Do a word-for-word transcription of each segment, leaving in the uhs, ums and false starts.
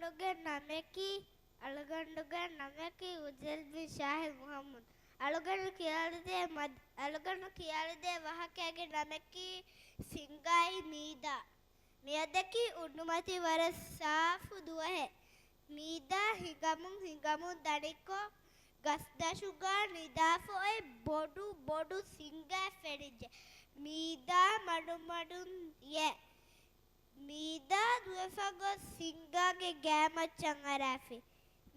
އަޅުގެ ނަމަކީ، އަޅުގަނޑުގެ ނަމަކީ އުޒެލް ބިން ޝާހިދް މުހައްމަދު. އަޅުގަނޑު ކިޔާލަދޭ މަދް-، އަޅުގަނޑު ކިޔާލަދޭ ވާހަކައިގެ ނަމަކީ ސިންގާއި މީދާ. މިއަދަކީ އުޑުމަތި ވަރަށް ސާފު ދުވަހެއް. މީދާ ހިނގަމުން ހިނގަމުން ދަނިކޮށް، ގަސްދަށުގަ ނިދާފަ އޮތް ބޮޑު ބޮޑު ސިންގާ ފެނިއްޖެ. މީދާ މަޑުމަޑުން އިޔޭ. މީދާ ދުވެފަ ގޮސް ސިންގާގެ ގާމައްޗަށް އަރާފި.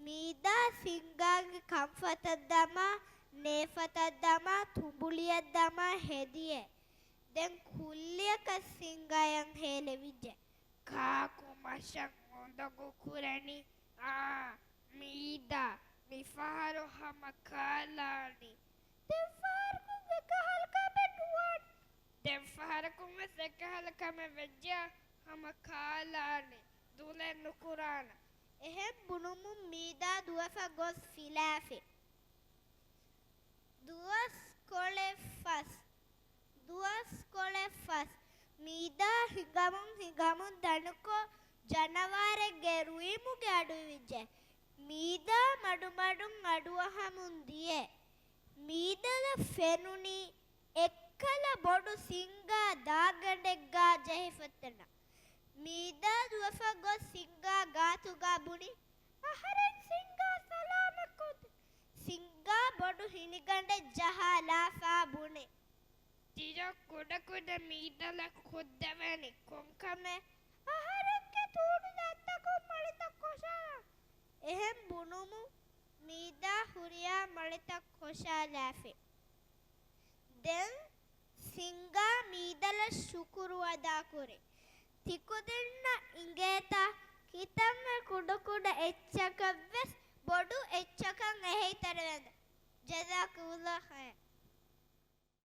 މީދާ ސިންގާގެ ކަންފަތަށް ދަމާ، ނޭފަތަށް ދަމާ، ތުނބުޅިއަށް ދަމާ ހެދިޔޭ. ދެން ކުއްލިއަކަށް ސިންގާޔަށް ހޭލެވިއްޖެ. ކާކު މަށަށް އުނދަގޫ ކުރަނީ؟ އާ، މީދާ، މިފަހަރު ހަމަ ކާލާނީ. ދެން ފަހަރަކުން އެކަހަލަ ކަމެއް ނުވާނެ. ދެން ފަހަރަކުން ވެސް އެކަހަލަ ކަމެއް ވެއްޖެޔާ ހަމަ ކާލާނެ. ދުލެއް ނުކުރާނަ. އެހެން ބުނުމުން މީދާ ދުވެފަ ގޮސް ފިލާފި. ދުވަސް ކޮޅެއް ފަސް. ދުވަސް ކޮޅެއް ފަސް. މީދާ ހިނގަމުން ހިނގަމުން ދަނިކޮށް، ޖަނަވާރެއްގެ ރުއިމުގެ އަޑު އިވިއްޖެ. މީދާ މަޑުމަޑުން އަޑުއަހަމުން ދިޔަ. މީދާއަށް ފެނުނީ އެއްކަލަ ބޮޑު ސިންގާ ދާގަނޑެއްގާ ޖެހިފަ ތަނަށް. މީދާ ދުވެފަ ގޮސް ސިންގާ ގާތުގާ ބުނި، އަހަރެން ސިންގާ ސަލާމަތް ކޮށްދޭ. ސިންގާ ބޮޑު ހިނިގަނޑެއް ޖަހާލާފާ ބުނި. ތިޔަ ކުޑަކުޑަ މީދާއަށް ކޮށްދެވޭނީ ކޮންކަމެއް؟ އަހަރެންގެ ތޫޑު ދަތްތަކުން މަޅިތައް ކޮށާލާން. އެހެން ބުނުމުން މީދާ ހުރިހާ މަޅިތައް ކޮށާލާފި. ދެން ސިންގާ މީދާއަށް ޝުކުރު އަދާކުރި. ތިކުދިންނަށް އިނގޭތަ ކިތަންމެ ކުޑަކުޑަ އެއްޗަކަށްވެސް ބޮޑު އެއްޗަކަށް އެހީތެރިވެގެން. ޖަޒާކުމުﷲ ޚައިރް.